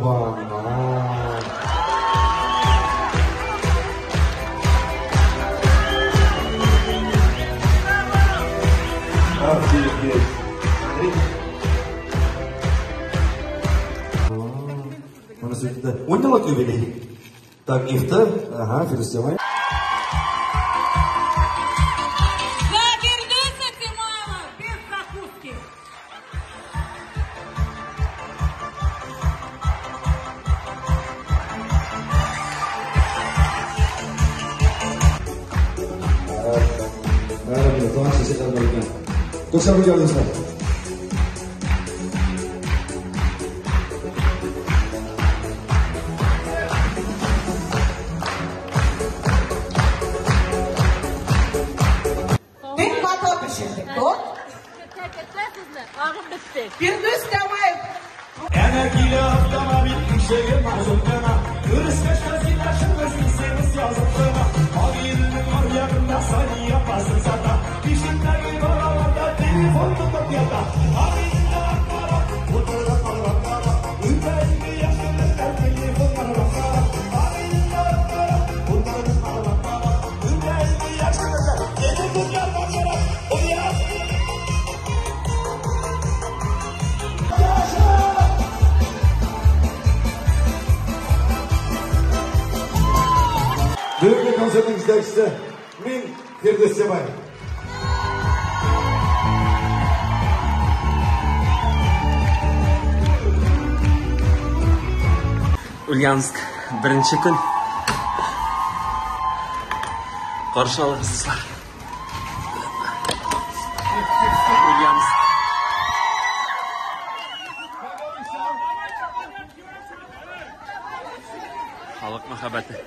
Кабаннар. Офигеть. Поняла, Кювели? Так, Нихта. Ага, Фирдүс. За Фирдүса Тямаева без закуски. Фирдүс Тямаев. Бүгінгі концерттің жетекшісі мен, Фирдүс Тямаев. Ульяновск беренче көн. Каршы алыгыз, дуслар. Ульяновск. Халык мәхәббәте.